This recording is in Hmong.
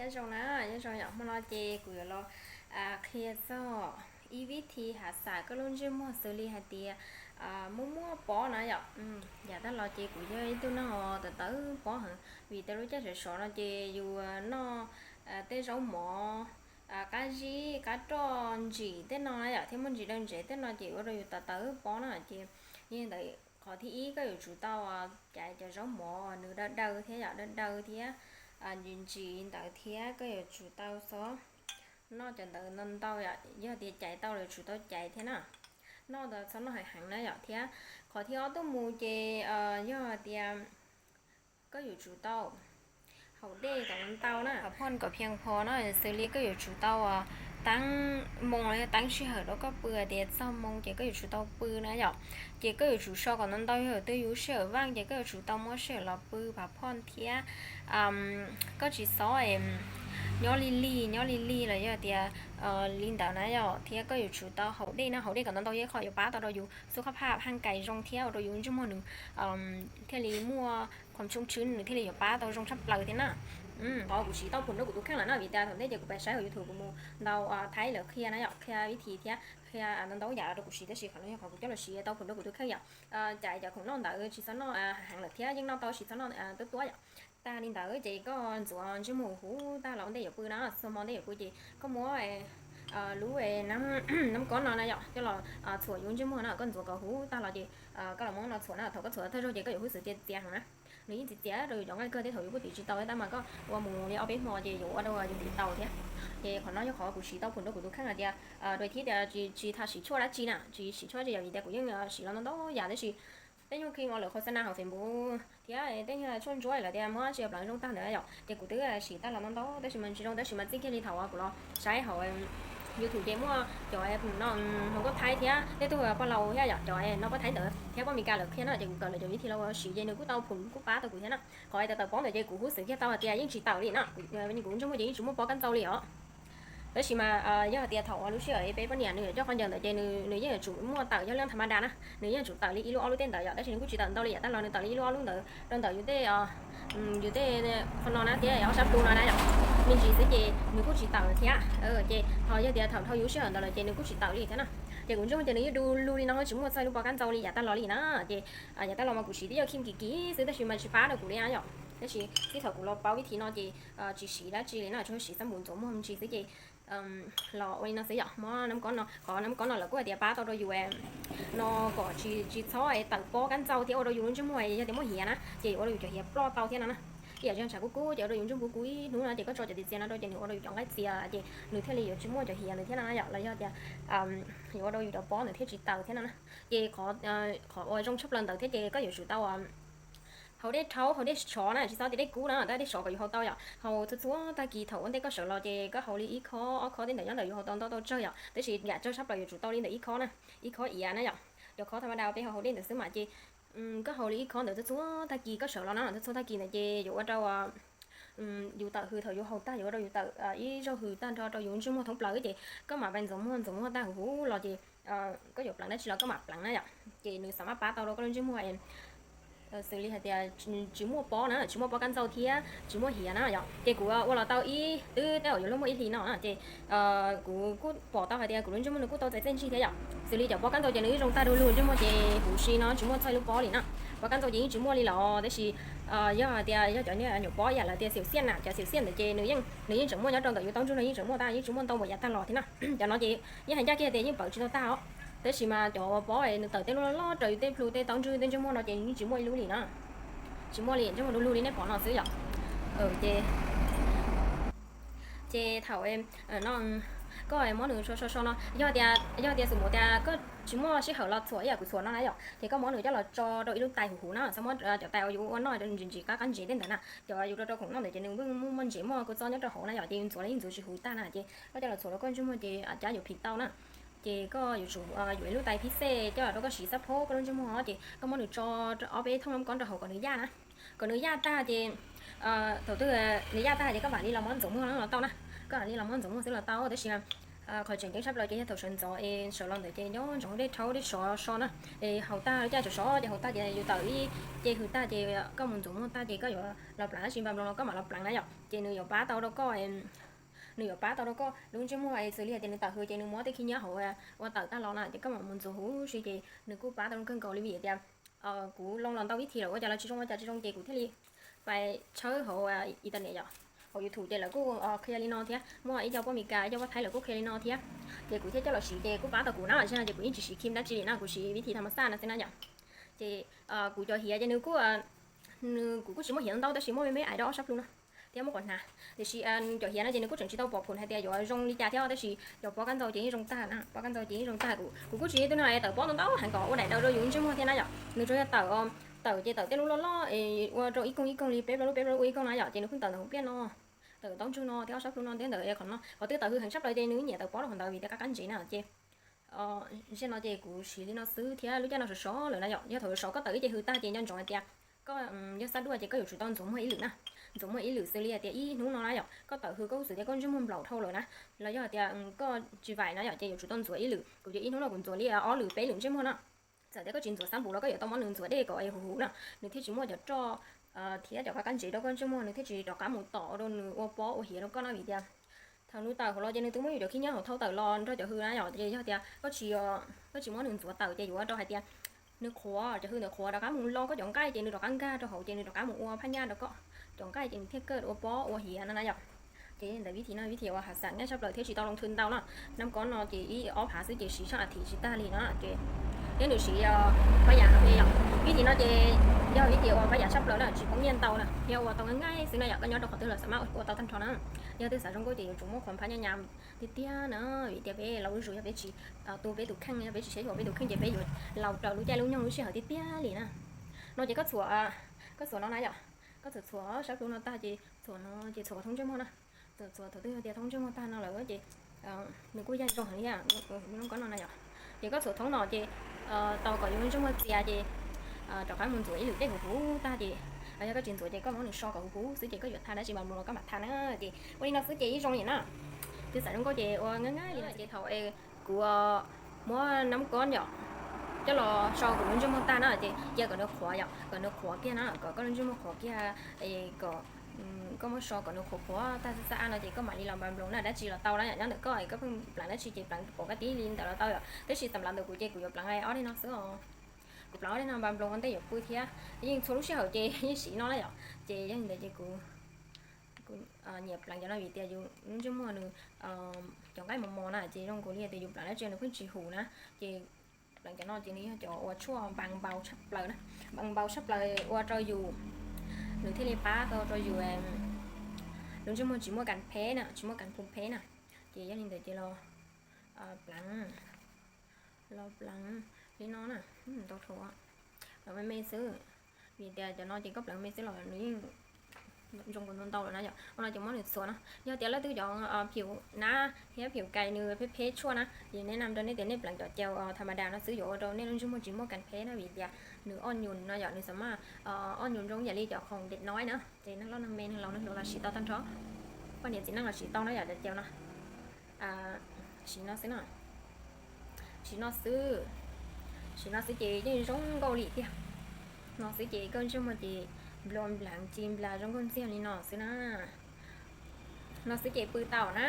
Nyob zoo na, nyob zoo yom, hmo no ces kuv yuav los qhia txog ib vib thi hav xam koj lub ntsej muag xws li hais tias muaj muaj pob na yom. Yav tag los ces kuv yog ib tug neeg uas tawv tawv pob heev vim tej lub caij sov sov no ces yus noj tej zaub mov, qab zib, qab roj, ntsim tej no na yom, thiab muaj ntsim daw ntsev tej no ces ua rau yus tawv tawv pob na ces yog li ntawd qhov thib ib koj yuav tsum tau caiv cov zaub mov nws daw daw thiab yom, daw daw thiab ntsim ntsim ntawd thiab koj yuav tsum tau txhob noj cov ntawd ntau ntau yom, yog tias caiv tau los yuav tsum tau caiv thiab na. Noj ntawd txhob noj heev heev na yom, thiab qhov thib ob tuaj mus ces yog tias koj yuav tsum tau haus dej kom ntau na, pha phoj kom phiaj pho na, xws li koj yuav tsum tau teeb moo los yog teeb sij hawm rau koj pw tias txog moo ces koj yuav tsum tau pw na yom. Ces koj yuav tsum so kom ntau ntau, yog twg yus sij hawm vaj ces koj yuav tsum tau muab sij hawm los pw pha phoj thiab koj tsis txhob nyob lig lig, nyob lig lig los yog tias li ntawd na yom, thiab koj yuav tsum tau haus dej na, haus dej kom ntau ntau yog qhov yuav pab tau rau yus xub qhab phaj haj kais zoo thiab ua rau yus ntsej muag nws thiaj li muaj qhov tshoob tshwb, nws thiaj li yuav pab tau zoo tshaj plaws thiab na. Qhov kuv siv tau phum rau kuv tus kheej lawm na, vim tias thaum ntej ces kuv pais saib hauv YouTube kuv mus ntaus Thaib lawv qhia na yom, qhia vib thi thiab qhia ntau ntau yam rau kuv siv, tab sis qhov no yog qhov kuv coj los siv tau phum rau kuv tus kheej yom. Caiv cov khoom noj ntawd tsis txhob noj heev lawm thiab yeej noj tau, tsis txhob noj tuab tuab yom. Tag li ntawd ces koj ntxuav ntsej muag huv tag los ua ntej yuav pw na, txog hmo ntej yuav pw ces koj muab lub nab kob no na yom coj los txhuam yus ntsej muag na, koj ntxuav kom huv tag los ces koj los muab no txhuam na, thaum koj txhuam thawj zaug ces koj yuav huv xwm txias txias heev na, nws yeej txias txias rau yus cov nqaij kawg thiab thaum yus kuj tiv tsis tau tab mas koj ua mus li ob peb hmo ces yuav ua rau yus tiv tau thiab. Ces qhov no yog qhov kuv siv tau phum rau kuv tus kheej hais tias dua thiab tias tsis tham siv tshuaj dab tsi na, tsis siv tshuaj dab tsi yom, vim tias kuv yeej siv los ntau ntau yam tab sis tej nyuag khi uas lawv qhov xa na hauv Facebook thiab tej nyuag tshuaj ntsuab lawv tias muab tsis pleev zoo tag ntawd yom, ces kuv twb siv tag los ntau ntau tab sis mas tsis zoo, tab sis mas txij kiag li thaum uas kuv los saib hauv YouTube ces muaj cov no Hmoob Thaib thiab tej tug poj laus thiab yom, cov no poj Thaib ntawd thiab poj Mes Kas lawv qhia no ces kuv kawm lawv cov vib thi los ua siv ces nws kuj tau phum kuj pab tau kuv thiab na. Qhov tawv tawv pob ntawd ces kuv huv xwm kiag tau hais tias yeej tsis tawm li na, kuv ntsej muag ces yeej tsis muaj pob kab ntxau li os. Tab sis mas yog hais tias thaum uas lub sij hawm peb poj niam nws coj qhov ncaws ntawd ces nws yeej yuav tsum muaj tawm yog leej tha ma da na, nws yeej yuav tsum tawm li ib lub ob lub tej ntawd yom, tab sis nws kuj tsis tawm ntau li yom, tag los nws tawm li ib lub ob lub ntawd rau ntawm yus tej, yus tej qhov no na thiab ob sab plhu no na yom, me ntsis xwb ces nws kuj tsis tawm thiab. Ces ho yog tias thaum dhau yus lub sij hawm ntawd lawm ces nws kuj tsis tawm li thiab na. Ces kuv ntsej muag ces nws yeej du lug li no tsis muaj txog lub pob kab ntxau li yav tag los li na. Ces yav tag los mas kuv siv twb yog khim kim kim xwb tab sis mas tsis pab rau kuv li na yom, tab sis txij thaum kuv los paub vib thi no ces tsis siv dab tsi li no, tsuas siv xab npum ntxuav muag me ntsis xwb ces los ua li no xwb yom. Muab nab kob no, qhov nab kob no lawv kuj hais tias pab tau rau yus no kom tsis txhob tawm pob kab ntxau thiab ua rau yus lub ntsej muag yog tias muaj hiav na ces yuav ua rau yus cov hiav ploj tau thiab no na. Ib yam li tshav kub kub ces ua rau yus ntsej muag kub kub ib hnub no ces koj tso cov txiv txias no rau ces nws ua rau yus cov nqaij txias ces nws thiaj li yuav tsis muaj cov hiav ntawd thiab no yom, los yog tias yuav ua rau yus cov pob ntawd thiaj tsis tawm thiab no na. Ces qhov uas zoo tshaj plaws ntawd thiab ces koj yuav tsum tau haus dej rhaub, haus dej sov na, tsis txhob tias dej kub na, tab dej sov kom yus haus tau yom. Haus txhua txhua tag kis thaum ua ntej koj sawv los ces koj haus li ib khob ob khob tej ntawd nyob ntawm yus haus tau ntau tau tsawg yom, tab sis yam tsawg tshaj plaws yuav tsum tau li ntawm ib khob na, ib khob iav na yom. Cov khob tha ma da peb haus haus dej ntawd xwb mas ces koj haus li ib khob ntawd txhua txhua tag kis koj sawv los na, txhua txhua tag kis ntawd ces yuav ua rau yus tawm hws thaum yus haus tag, yuav ua rau yus tawm ib zaug hws tag nrho rau yus ntsej muag thoob plaws ces koj mam pais ntxuav muag, ntxuav muag tag huv huv los ces koj yuav pleev dab tsi los koj mam pleev na yom. Ces nws xav maj pab tau rau koj lub ntsej muag xws li hais tias tsis muaj pob na, tsis muaj pob kab ntxau thiab tsis muaj hiav na yom. Ces kuv ua los tau ib, twb tej zaum yuav luag muaj ib hlis no na ces kuv kuj pom tau hais tias kuv lub ntsej muag nws kuj tau txais txiaj ntsig thiab yom. Xws li cov pob kab ntxau ces nws yeej zoo tag du lug, ntsej muag ces huv si no tsis muaj txog ib lub pob li na. Pob kab ntxau ces yeej tsis muaj li los tab sis yog hais tias yog cov niag nyuam pob ib yam li tias xyum xiaj na, cov xyum xiaj ntawd ces nws yeej, nws yeej tseem muaj nyob rau ntawm yus taub ntswg no, yeej tseem muaj tag, yeej tsis muaj ntau npaum yav tag los thiab na. Cov no ces yeej hais ncaj kiag tias yeej pawv tsis tau tag os. Tab sis mas cov pob nws tawm tej lub loj loj rau yus tej plhu tej taub ntswg tej ntsej muag no ces yeej tsis muaj ib lub li na. Tsis muaj li, ntsej muag du lug li nej pom no xwb yom. Ces, ces thaum no koj muab nws so so so no, yog tias, yog tias xwm mus tias koj tsis muaj sij hawm los txhuam ib yam kuv txhuam no na yom, ces koj muab nws coj los tso rau ib lub tais huv huv na, txhob muab cov tais uas yus ua noj ntsim ntsim qab qab ntsev tej ntawd na. Cov yus rau rau khoom noj ntawd ces nws muaj ntsev muaj kua txob nyob rau hauv na yom, ces yus ntxuav los yeej ntxuav tsis huv tag na, ces koj coj los txhuam rau koj ntsej muag ces cab yuav phim tau na. Ces koj yuav tsum yuav ib lub tais phib xej coj los rau koj siv xab phob koj lub ntsej muag ces koj muab nws tso ob peb thooj nab kob rau hauv kom nws yaj na. Kom nws yaj tag ces thaum twg nws yaj tag ces koj mam li los muab ntxuav muag no los tau na. Koj mam li los muab ntxuav muag xwb los tau, tab sis mas Qhov tseem ceeb tshaj plaws ces yog thaum sawv ntxov es sawv los ntawd ces nco ntsoov dej rhaub dej sov so na, es haus tag lub caij sov sov ces haus tag ces yus tawm ib ce hws tag ces koj mus ntxuav muag tag ces koj yuav los pleev dab tsi npa nploos los koj mam los pleev na yom, ces nws yuav pab tau rau koj, nws yuav pab tau rau koj lub ntsej muag es xws li hais tias nws tawm hws ces nws muab tej khib nyiab hauv ua tawm tag los na ces koj mam mus ntxuav huv si ces nws kuj pab tau zoo kawg nkaus li vim tias kuv loo los ntau vib thi lawm ua cas los tsis zoo ua cas tsis zoo ces kuv thiaj li pais tshawb hauv internet yom, hauv YouTube ces lawv kuj qhia li no thiab muaj ib co poj Amelikas ib co poj Thaib lawv kuj qhia li no thiab, ces kuv thiaj coj los siv ces kuj pab tau kuv na, tam sim no ces kuv yeej tsis siv cream dab tsi li na, kuv siv vib thi tham mas xaj no xwb na yom. Ces kuv cov hiav ces nws kuj, nws kuv kuj tsis muaj hiav ntau tab sis muaj me me ais rau ob sab plhu no thiab muaj quav hnav, tiam sis cov hiav no ces nws kuj tseem tsis tau pom phum hais tias yuav zoo li cas thiab tab sis cov pob kab ntxau ces yeej zoo tag na, pob kab ntxau ces yeej zoo tag, kuv kuj tsis yog ib tug neeg tawm pob ntau ntau heev kom ua daim daw rau yus ntsej muag thiab na yom, nws tsuas yog tawm, tawm ces tawm tej lub loj loj es ua rau ib koog ib koog li peb plaub lub peb plaub lub ua ib koog na yom, ces nws pheej tawm ntawm hauv pliaj no, tawm taub ntswg no thiab ob sab plhu no thiab ntawm qhov no, qhov twg tawm hws heev tshaj plaws ces nws nyiam tawm pob rau qhov ntawd vim tias qab qab ntsev na ces Zaj no ces kuv siv li no xwb thiab lub caij no sov sov lawm na yom, yog thaum sov koj tawm ib ce hws tag ces nco ntsoov hais tias koj yog xab duaj ces koj yuav tsum tau ntxuav muag ib lwm na, ntxuav muag ib lwm xws li hais tias ib hnub no na yom, koj tawm hws koj xwm tias koj ntsej muag nplaum dhau lawm na, los yog hais tias koj tsis vaim na yom ces yuav tsum tau ntxuav ib lwm, kuv ces ib hnub no kuv ntxuav li ob lwm peb lwm ntsej muag na. Txawm tias koj tsis ntxuav xab npum los koj yuav tau muab nws ntxuav dej kom huv huv na, nws thiaj tsis muaj cov roj thiab cov qab qab ntsev rau koj ntsej muag, nws thiaj tsis rov qab mus tom rau nws ua pob ua hiav rau koj na vim tias thaum nws tawm hauv los ces nws twb muab yus cov khib nyiab hauv thau tawm los nrog cov hws na yom, ces yog tias koj tsis, koj tsis muab nws ntxuav tawm ces yuav ua rau hais tias nws qhuav, cov hws ntawd qhuav rov qab mus lo koj cov nqaij ces nws rov qab nkag rau hauv ces nws rov qab mus ua phaj nyaj rau koj cov nqaij ces nws thiaj kawg ua pob ua hiav no na yom. Ces ntawm vib thi no vib thi uas hav xam nyaj tshaj plaws thiab tsis tau loo thw ntau na, nab kob no ces ib ob phav xwb ces siv tsheej a thiv tsis tag li no ces thiab nws siv phaj yam no yom. Vib thi no ces yog vib thi uas phaj yam tshaj plaws na tsis poob nyiaj ntau na thiab ua tau nqaij nqaij xwb na yom, koj nyob rau qhov twg los xam maj ua tau tag nrho na. Yog twg xav zoo nkauj ces yuav tsum muaj qhuav phaj nyaj nyam tiag tiag na, vim tias peb laus zuj zus yog peb tsis tu peb tus kheej, yog peb tsis saib xyuas peb tus kheej ces peb yuav laus raws lub caij lub nyoog lub sij hawm tiag tiag li na. No ces koj txhuam, koj txhuam no na yom, koj txhuam txhuam sab plhu no tag ces txhuam no ces txhuam kom thoob ntsej muag na. Txhuam thaum twg yog tias thoob ntsej muag tag no lawm ces nws kuj yaj zoo heev li, lub kob no na yom. Ces koj txhuam thoob no ces tau kom yus ntsej muag txias ces rov qab mus ntxuav ib lwm dej huv huv tag ces, yog koj tsis ntxuav ces koj muab nws so kom huv huv xwb ces koj yuav tha dab tsi mas mus los koj mam tha na. Ces ua li no xwb ces yeej zoo li na. Twg xav zoo nkauj ces ua nqaij nqaij li no ces thaum kuv muab nab kob yom coj los so kuv lub ntsej muag tag na ces cia kom nws qhuav yom, kom nws qhuav kiag na, kom koj lub ntsej muag qhuav kiag kom koj muab so kom nws qhuav qhuav tag xwb xwb no ces koj mam li los npa nploos na, dab tsi los tau na yom, nyob ntawm koj koj pheej pleev dab tsi ces pleev pom koj tib li ntawd los tau yom, tab sis xam lav ntawm kuv ces kuv yuav pleev ob dej no xwb os. Kuv pleev ob dej no npa nploos ua ntej yuav pw thiab, yeej txhua lub sij hawm ces yeej siv no na yom, ces yog li ntawd ces kuv nyiam pleev cov no vim tias yus lub ntsej muag nws cov nqaij mos mos na ces zoo nkaus li tias yus pleev dab tsi nws pheej tsis huv na, ces pleev cov no ces nws yog cov uas tshuaj npa npau tshaj plaws na, npa npau tshaj plaws ua rau yus, nws thiaj li pab tau rau yus lub ntsej muag tsis muaj kas pheb na, tsis muaj kas phum pheb na, ces yog li ntawd ces los pleev, los pleev li no na, tau rhuav, pleev me me xwb, vim tias cov no ces koj pleev me xwb los nws yeej zoo ntau ntau lawm na yom. Ua no ces muab nws txhuam no, yog tias leej twg cov phim nab thiab phim kais nws pheb pheb tshuaj na, ces nej nam rau nej tias nej pleev cov cau tha ma das no xwb yuav ua rau nej lub ntsej muag tsis muaj kas pheb na vim tias nws oj nyus no yom, nws xam maj oj nyus zoo yam li cov khoom dej noib na, ces neeg loj neeg me neeg laus neeg hluas los siv tau tag nrho, poj niam txiv neej los siv tau na yom, cov cau no. Siv no xwb no, siv no xwb, siv no xwb ces yeej zoo nkauj li tiag. No xwb ces koj ntsej muag ces nplo npleev ci nplas zoo nkauj ntxiag li no xwb na. No xwb ces pw tau na.